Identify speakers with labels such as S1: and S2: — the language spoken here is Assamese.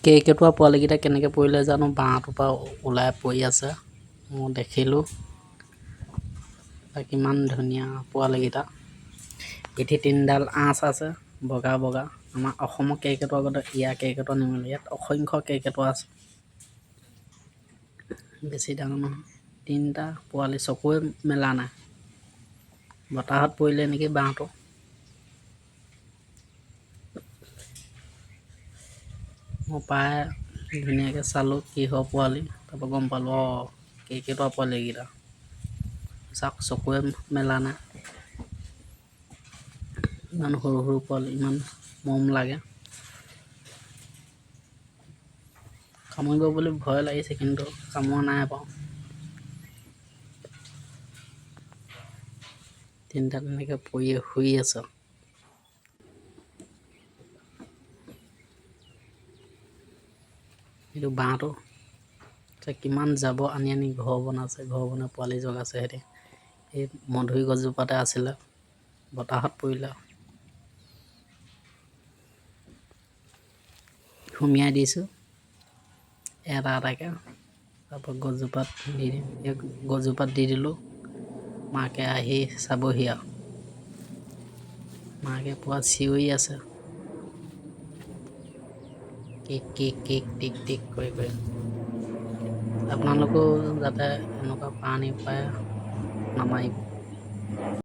S1: কেৰ্কেটুৱা পোৱালিকেইটা কেনেকৈ পৰিলে জানো, বাঁহটোৰ পৰা ওলাই পৰি আছে, মই দেখিলোঁ। কিমান ধুনীয়া পোৱালিকেইটা। পিঠি তিনিডাল আঁচ আছে বগা বগা। আমাৰ অসমৰ কেৰ্কেটুৱাৰ আগতে ইয়াৰ কেৰ্কেটুৱা নিমিলে। ইয়াত অসংখ্য কেৰ্কেটুৱা আছে, বেছি ডাঙৰ নহয়। তিনিটা পোৱালি চকুৱে মেলা নাই, বতাহত পৰিলে নেকি বাঁহটো। মই পাই ধুনীয়াকৈ চালোঁ কিহৰ পোৱালি, তাৰপৰা গম পালোঁ, অঁ, কেৰ্কেটুৱা পোৱালি এইকেইটা। চাওক, চকুৱে মেলা নাই, ইমান সৰু সৰু পোৱালি, ইমান মৰম লাগে। কামুৰিব বুলি ভয় লাগিছে, কিন্তু কামোৰা নাই বাৰু। তিনিটা তেনেকৈ পৰি শুই আছে। এইটো বাঁহটো কিমান যাব আনি আনি ঘৰ বনাইছে, ঘৰ বনাই পোৱালি জগাইছে। সিহঁতি এই মধুৰি গছজোপাতে আছিলে, বতাহত পৰিলে। সুমিয়াই দিছোঁ এটা এটাকৈ, তাৰপৰা গছজোপাত দি দিম। এই গছজোপাত দি দিলোঁ, মাকে আহি চাবহি আৰু। মাকে পূৰা চিঞৰি আছে, কিক কিক কিক টিক টিক কৰি কৰি। আপোনালোকেও যাতে এনেকুৱা প্ৰাণী পায় নামাৰিব।